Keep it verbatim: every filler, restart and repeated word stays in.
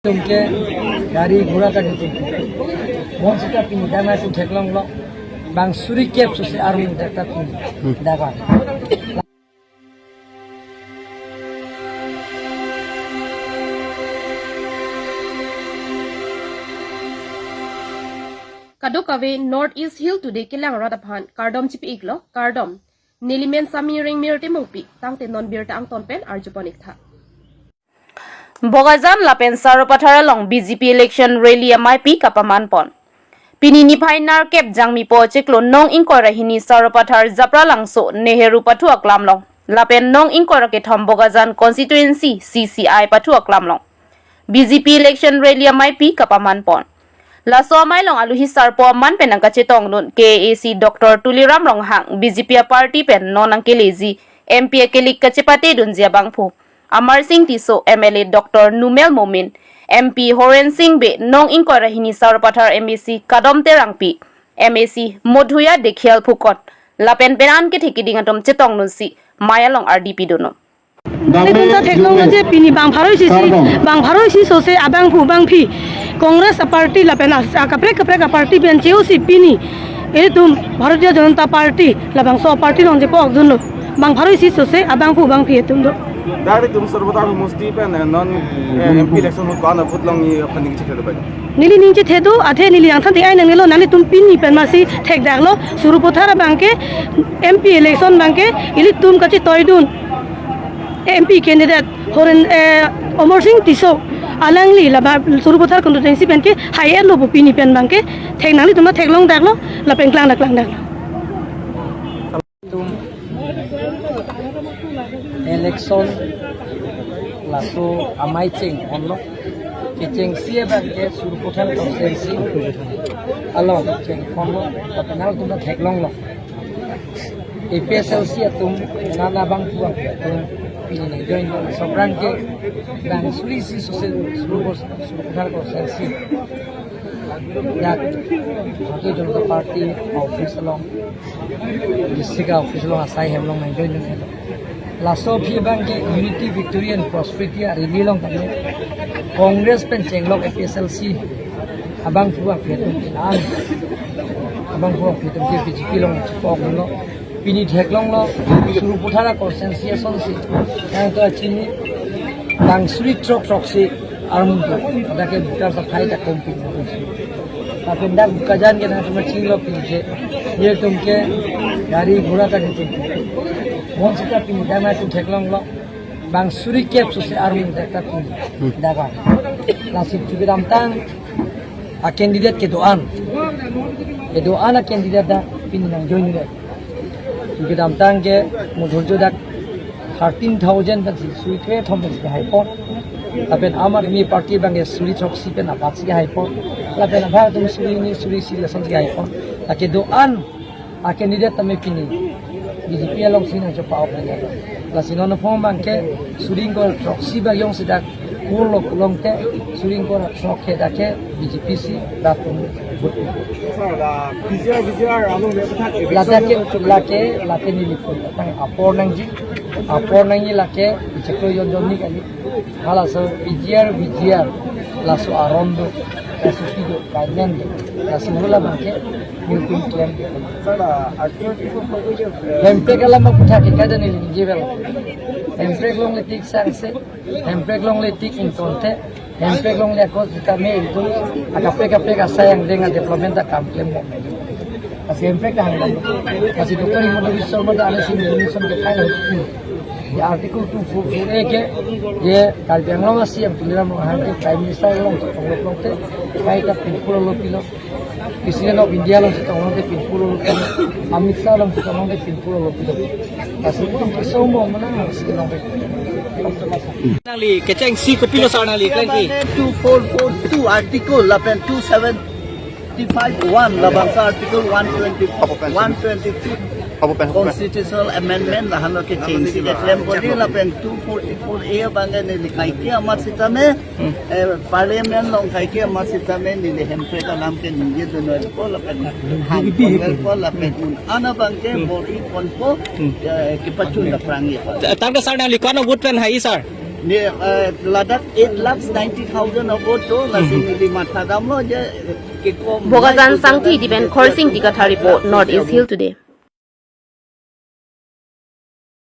Tumke gari ghora ta tumke. Mon sita pini dana tum theklonglo. Bang suri kep suse army dak ta pini. Daga. Kadokave North East Hill Today kelang rat aphan kardom chipi-iklo, kardom. Neli men Sami Ringmir Timungpi, tangte non birta angton pen arjupon-iktha. Bokajan lapen Sarupathar along B J P election rally ameipi kapamanpon. Pini niphai nerkep Jangmipo chiklo nong ingkoi ra hini Sarupathar Japralangso Nehru pathu aklam along lapen nong ingkoi ra kethom Bokajan constituency C C I pathu aklam along B J P election rally ameipi kapamanpon. Laso amei along aluhi sarpo aman pen nangkachetongdun K A A C Doctor Tuliram Ronghang, B J P aparty pen non nangkeleji M P akelik kachepatedunji abangphu Amarsing Tisso, M L A Doctor Numel Momin, M P Horensing Bey, nong ingkoi ra hini Sarupathar M A C Kadom Terangpi, M A C Modhuya Dikhial Phukot lapen penang kethe keding atum chetongdunsi mei along ardi pidunlo. Nelitum ta theklonglo je pini bang pharo isi si, bang pharo isi sose abangphu bangphi Congress aparty lapen as-, akaprek kaprek aparty pen che-osi pini ilitum Bharatiya Janata Party labangso aparty along je pokdunlo. Bang pharo isi sose abangphu bangphi atum do. Dak ilitum Sarupathar homosti pen, eh, non, eh, M P election ahut ko-an avote longji aphan ning chethelo bai? Neli ning chethelo, athe neli nangthan thek-ai nangnelo, nanglitum pini pen masi thekdaklo, Sarupathar abangke M P election abangke ilitum kachetoidun M P candidate Horen, eh, Amarsing Tisso alangli laba Sarupathar constituency penke hai-etlo pu pini pen abangke thek nanglitum ta theklongdaklo lapen klangdak klangdaklo. Tum election laso amei chengponlo. Kechengsi abangke Sarupathar constituency along chengponlo. Lapen nangtum ta theklonglo. A P H L C atum nana abangphu atum pini nangjoinlo. Laso aphrang ke bang suri isi sose Sarupathar constituency dak Bharatiya Janata Party office along, district office along asai hem along nangjoindun helo. Laso aphi abangke Unity, Victory and Prosperity arally along tame Congress pen chenglok A P H L C abangphu bangphi atum kelang, abangphu bangphi atum ke B J P along chepokdunlo. Pini theklonglo, Sarupathar constituency asonsi nangkachini bang suri throk throksi army do, dak ke voter saphai ta kompik. Lapen dak Bokajan ke nangtum chinilo pini ke, ilitum ke gari ghora ta tumke. Mon sita pini dana tum theklonglo. Bang suri kep suse army dak ta tumke. Daga. Lasi kedamtang a candidate kedo-an. Kedo-an a candidate dak pini nangjoinlo. Kedamtang ke Modhuya dak thirteen thousand pensi suri krethom pensi haipon. Lapen Aam Aadmi Party abangke suri throksi pen apatsi haipon. Lapen abang atum suri hini suri isi lason si haipon. Lake do-an a candidate tame pini B J P alongsi nangchopa-ok nangji. Lasi non aphrang abangke suri ingkoi throksi bang jongsi dak kurlo pulote suri ingkoi ra throk ke dak ke B J P si dak pun vote. Sir, la P G R, V G R along le pathak election lake, lake, lake neli pun tang apor nangji, apor nangji lake, icheklo jon jon ni kali. Halaso P G R, V G R, laso aron do, laso kedo, kanen do, laso hula abangke nelitum klem. Sir, la Article two four four ke, eh, Hemprek alam aputhak ke kada neli ningje vel. Hemprek longle tik sangse, Hemprek longle tik ingtonthe, Hemprek longle ako sitame ilitum akaprek kaprek asai angdeng a-development akam klemlo. Lasi Hemprek ta hangdam. Lasi Doctor Himanta Biswa Sarma ta ale si resolution kephai ahut, ye Article two four four A ke, ye Karbi Anglong a-C M Tuliram Ronghang ke Prime Minister along chetong lok lok te, pai ta pinpur lo pilo. President of India along chetong lok te pinpur lo pilo. Amit Shah along chetong lok te pinpur lo pilo. Lasi itum kesombo mana si along pe. Nangli kechengsi kopilo sir nangli klengsi? Two four four two article lapen two seventy-five one labangso article one twenty, Apa pen? One twenty-fifth Apa pen? Constitutional Amendment lahenlo kechengsi keklem bodi lapen two forty-four A abangke neli kaike amat sitame, eh, Parliament along kaike amat sitame neli Hemprek alam ke ningje dunoi po lapen hang ponpo lapen un-an abangke bor-i ponpo, eh, kepachun aphrang ye po. Tangte sir nangli ko-an a-vote pen hai sir? Ni, eh, ladak eight lakhs ninety thousand abo to, lasi Hmm. neli matha damlo je kekom. Bokajan Sangti, Dipen Khorsing, Dikathar report, North East Hill Today.